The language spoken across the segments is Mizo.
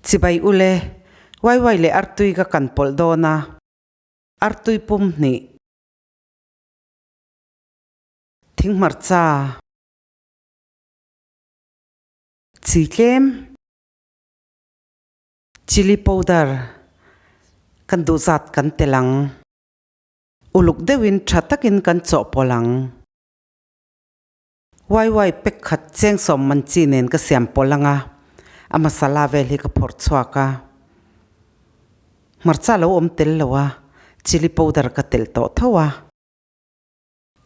Chibai ule, waiwai leh artui ka kan pawlh dawn a, artui pum hnih. Thinghmarcha. Chi tlem. Chilli powder kan duh zat kan tel ang. Uluk deuhin tha takin kan chawhpawlh ang. Waiwai pek khat chengsawm man chi nen ka siam pawlh ang a, a masala vel hi ka phawrh chhuak a. Hmarcha lo awm tel lo a, chilli powder ka telh tawh tho a.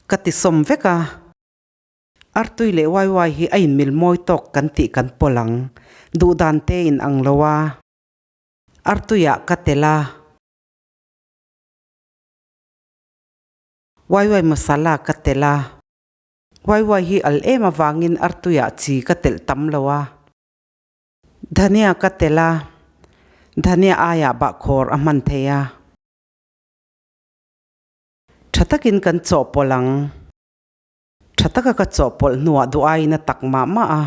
Ka ti sawm vek a. Artui leh waiwai hi a inmil mawi tawk kan tih kan pawlh ang. Duh dan te in ang lo a. Artuiah ka telh a. Waiwai masala ka telh a. Waiwai hi al em avangin artuiah chi ka telh tam lo a. Dhania ka telh a, dhania aiah bahkhawr a hman thei a. Tha takin kan chawhpawlh ang. Tha taka ka chawhpawlh hnuah duh aiin a tak mah mah a.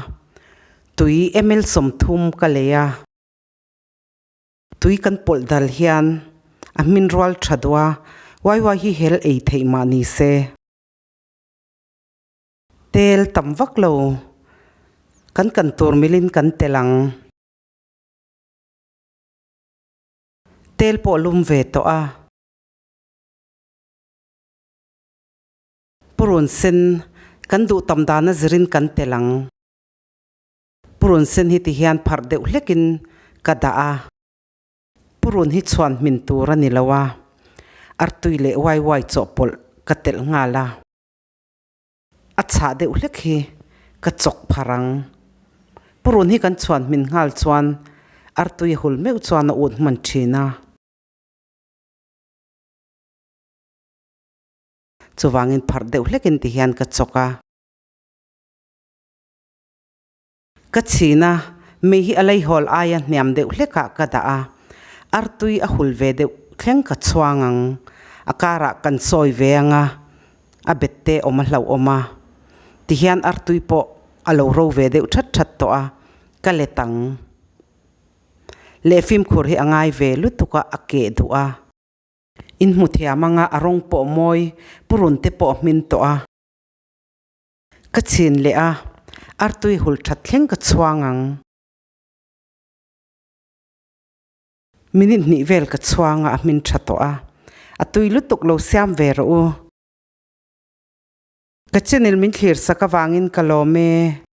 Tui ml 30 ka lei a. Tui kan pawlh dal hian a hmin rual tha duh a, waiwai hi hel ei theih mah ni se. Tel tam vak lo kan kan tur milin kan tel ang. Tel pawh lum ve tawh a. Purun sen kan duh tam dana zirin kan tel ang. Purun sen hi tihian pharh deuh hlekin ka dah a. Purun hi chhuan hmin tur a ni lo a, artui leh waiwai chawhpawlh ka telh nghal a. A chhah deuh hlek hi ka chawk phar ang. Purun hi kan chhuan hmin nghal chuan artui a hul meuh chuan a ut hman thin a. Chuvangin pharh deuh hlekin ti hian ka chawk a. Ka chhin a, mei hi a leihawl aia hniam deuh hlekah ka dah a, artui a hul ve deuh thleng ka chhuang ang. A karah kan sawi ve ang a, a bet te awm a hlauhawm a. Tihian artui pawh a lo ro ve deuh that that tawh a, ka let ang. Leh fimkhur hi a ngai ve lutuk a, a keh duh a. In hmu thiam ang a, a rawng pawh mawi, purun te pawh a hmin tawh a. Ka chhin leh a, artui hul that thleng ka chhuang ang. Minute hnih vel ka chhuang a, a hmin tha tawh a. A tui lutuk lo siam ve rawh u. Ka channel min thlir sak avangin ka lawm e.